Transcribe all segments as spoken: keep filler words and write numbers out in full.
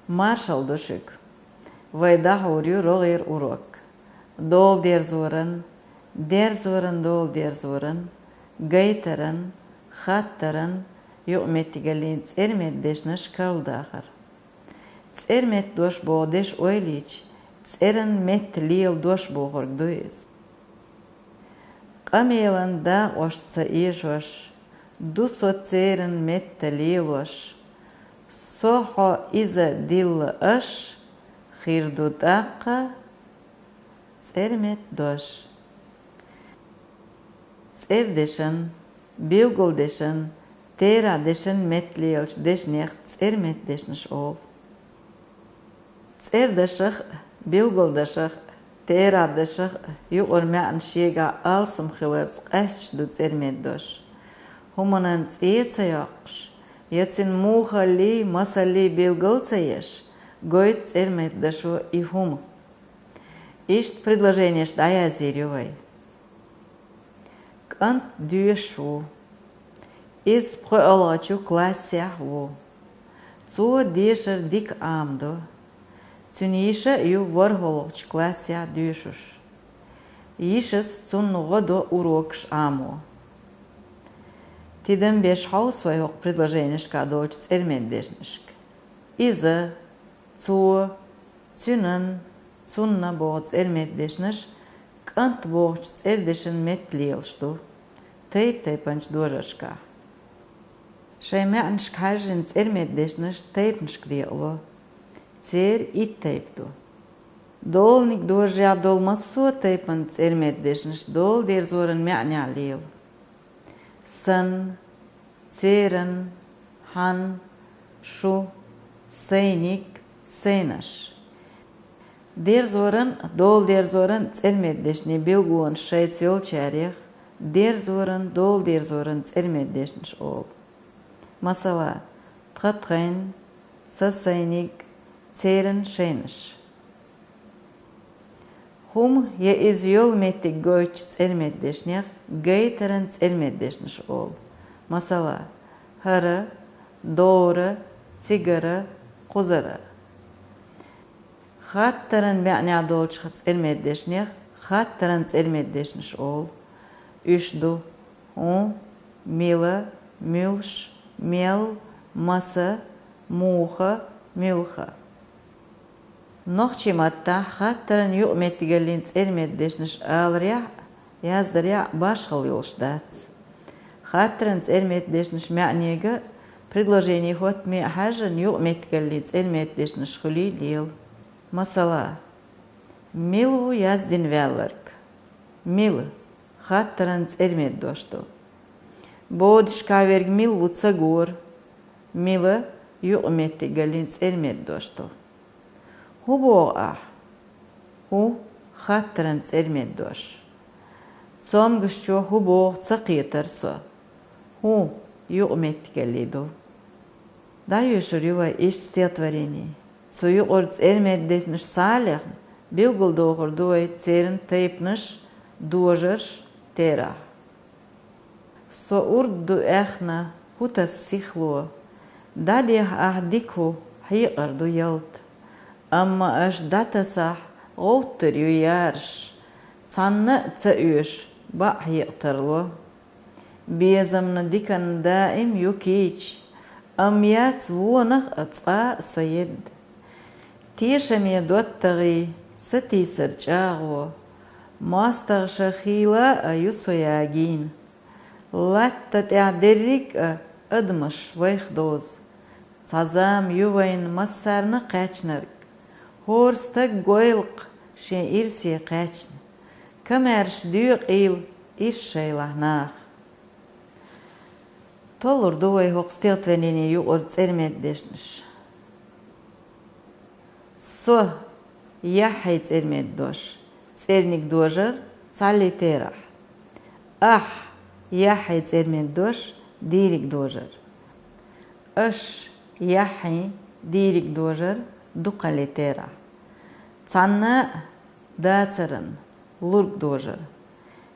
Маршалла ду шуьга. Вай дӀахьур ю рогӀера урок. Дола дерзоран, дерзоран, дола дерзоран, гайтаран, хаттаран, юкъаметтигаллин цӀерметта дешнаш карладахар. ЦӀерметта дош боху дешан ойла йича, цӀеран метта лела дош бохург ду иза. Къамелан дакъош ца эшош, ду со церан метта лелош. Со хьо иза дилла аш, хир ду тӀаккха цӀерметта дош. ЦӀердешан, билгалдешан, терахьдешан метта лелачу дешнех цӀерметта дешнаш олу. ЦӀердашах а, билгалдашах а, терахьдашах а юкъара маьӀна шегахь алсам хиларца къаьсташ ду цӀерметта дош. ХӀуманан цӀе а ца йоккхуш, я цуьнан мухаллий, масаллий билгал а ца еш, гойту цӀерметта дашо и хӀума. Иштта предложенеш дӀаязйийр ю вай. КӀант доьшуш ву. Иза пхоьалгӀачу классехь ву. Цо дешар дика Ӏамадо. Цуьнан йиша а ю ворхӀалгӀачу классехь доьшуш. Йишас цунна гӀо до урокаш Ӏамо. Тидам беш хьовса вай хӀокху предложенешкахь долчу цӀерметта дешнашка. Иза, цо, цуьнан, цунна боху цӀерметта дешнаш кӀант бохучу цӀердешан метта лелаш ду, тайп-тайпанчу дожаршкахь. Шайн маьӀнашка хьаьжжина цӀерметта дешнаш тайпанашка декъало. Церан итт тайпа ду. Доланиг дожарехь долу массо а тайпана цӀерметта дешнаш дола дерзоран маьӀнехь лела. Сан, церан, хьан, шу, сайниг, сайнаш. Дерзоран, дола дерзоран цӀерметта дешнийн билгалонаш шайца йолчарех, дерзоран, дола дерзоран цӀерметта дешнаш олу. Масала, тхан-тхайн, сан-сайниг, церан-шайнаш. ХӀума я иза йолу меттиг гойтучу цӀерметта дешнех гайтаран цӀерметта дешнаш олу. Масала, хӀара, дора, цигара, кхузара. Хаттаран маьӀнехь долчу цӀерметта дешнех хаттаран цӀерметта дешнаш олу. Уьш ду: хӀун, мила, муьлш, мел, маса, муха, муьлха. Нохчийн маттахь хаттаран юкъаметтигаллин цӀерметта дешнаш аларехь а, яздарехь а башхалла йолуш дац. Хаттаран цӀерметта дешнаш маьӀнега а, предложенин хӀоттаме а хьаьжжина юкъаметтигаллин цӀерметта дешнаш хуьлий лела. Масала, мила ву яздина ваьлларг? Мила, хаттаран цӀерметта дош ду. Бодашкахь верг мила ву ца гора? Мила, юкъаметтигаллин цӀерметта дош ду. ХӀун боху ахь? ХӀун, хаттаран цӀерметта дош. Цомгушчо хӀун боху ца кхетара со. ХӀун, юкъаметтигаллий ду. ДӀайоьшур ю вай иштта стихотворени. Цу юкъара цӀерметта дешнаш схьа а лехна, билгалдохур ду вай церан тайпанаш, дожарш, терахь. Со урд ду аьхна, хӀу таса сихло. ДӀадехьа ахь дика хӀу, хьекъар ду ялта. Амма аша дӀатасахь, гӀовттар ю яраш. Цхьанна а ца оьшу, баъ хьекъа тарло. Безамна диканна даим ю кийча, амма яц вонах а цкъа а со едда. Тешаме доттагӀий, сатийсар чӀагӀо, мостагӀа ша хийла а ю со ягийна. Латта тӀехь дерриг а адамаш вайх дозу. Цхьа зама ю вайна массарна кхаьчнарг. ХӀора стаг гойлакх шен ирсе кхаьчна. Камаьрша доькъийла ирс шайлахь наха. Толлур ду вай хӀокху стихотворенин юкъара цӀерметта дешнаш. Со, яххьий цӀерметта дош, цӀерниг дожар, цхьаллий терахь. Ахь, яххьий цӀерметта дош, дийриг дожар. Аш, яххьий, дийриг дожар, дукхаллий терахь. Цхьанна а, дацаран, лург дожар.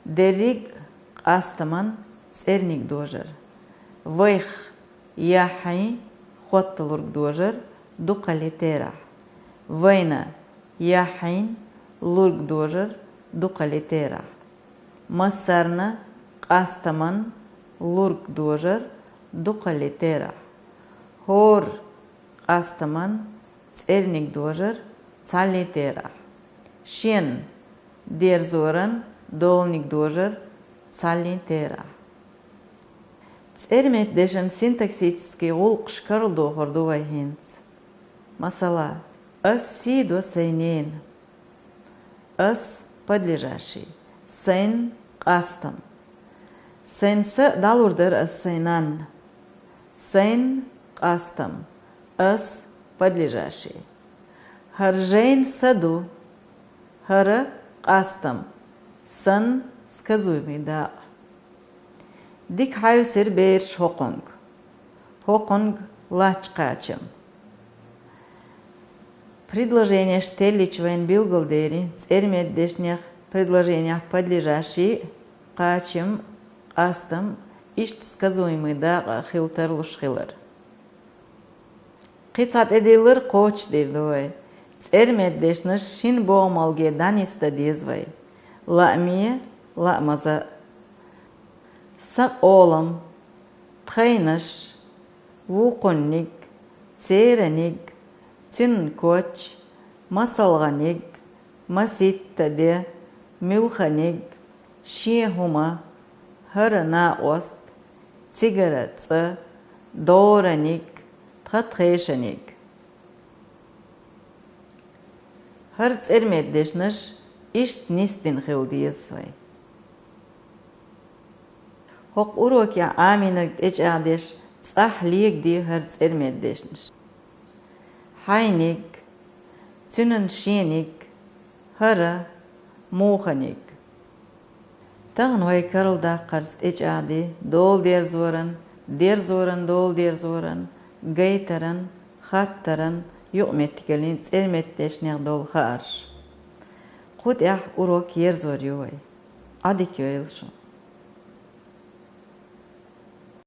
Дерриг а, къастаман, цӀерниг дожар. Вайх, яххьий, хотталург дожар, дукхали терахь. Вайна яхьийна лург дожар дукхали терахь. Массарна къастаман лург дожар дукхали терахь. ХӀора къастаман цӀерниг дожар цхьаллин терахь. Шен дерзоран доланиг дожар цхьаллин терахь. ЦӀерметдешан синтаксический гӀуллакхаш карладохур ду вай хӀинца. Масала, ас сий до сайн ненан. Ас — подлежащий. Сайн — къастам. Сайн са дӀалур дара ас сайн нанна. Сайн — къастам. Ас — подлежащий. ХӀара жайна са ду. ХӀара — къастам. Сан — сказуемый дакъа. Дика хьаьвсира бераш хӀокхунга. ХӀокхунга лач кхачам. Предложенеш теллича вайна билгалдерий, цӀерметдешнех предложенех подлежащий, кхачам, къастам, иштта сказуемый дакъа хила тарлуш хилар. Кхин цхьа тӀедиллар кхочушдийр ду вай. ЦӀерметдешнаш шин богӀамалге дӀанисдан деза вай. Лааме, лаамаза. Са къолам, тхайнаш, вукхунниг, цераниг, цуьнан коч, масалгӀаниг, маситта де, муьлханиг, шен хӀума, хӀара накъост, цигара цӀа, догӀраниг, тха тхешаниг. ХӀара цӀерметдешнаш иштта нисдина хила деза вай. ХӀокху урокехь Ӏамийнарг тӀечӀагӀдеш цӀахь легаде хӀара цӀерметдешнаш. Хьайниг, цуьнан шениг, хӀара, муханиг. Тахана вай карладаккхарца тӀечӀагӀде доладерзоран, дерзоран, доладерзоран, гайтаран, хаттаран, юкъаметтигаллин цӀерметдешнех долу хаарш. Кху тӀехь урок ерзор ю вай. Ӏадика йойла шун.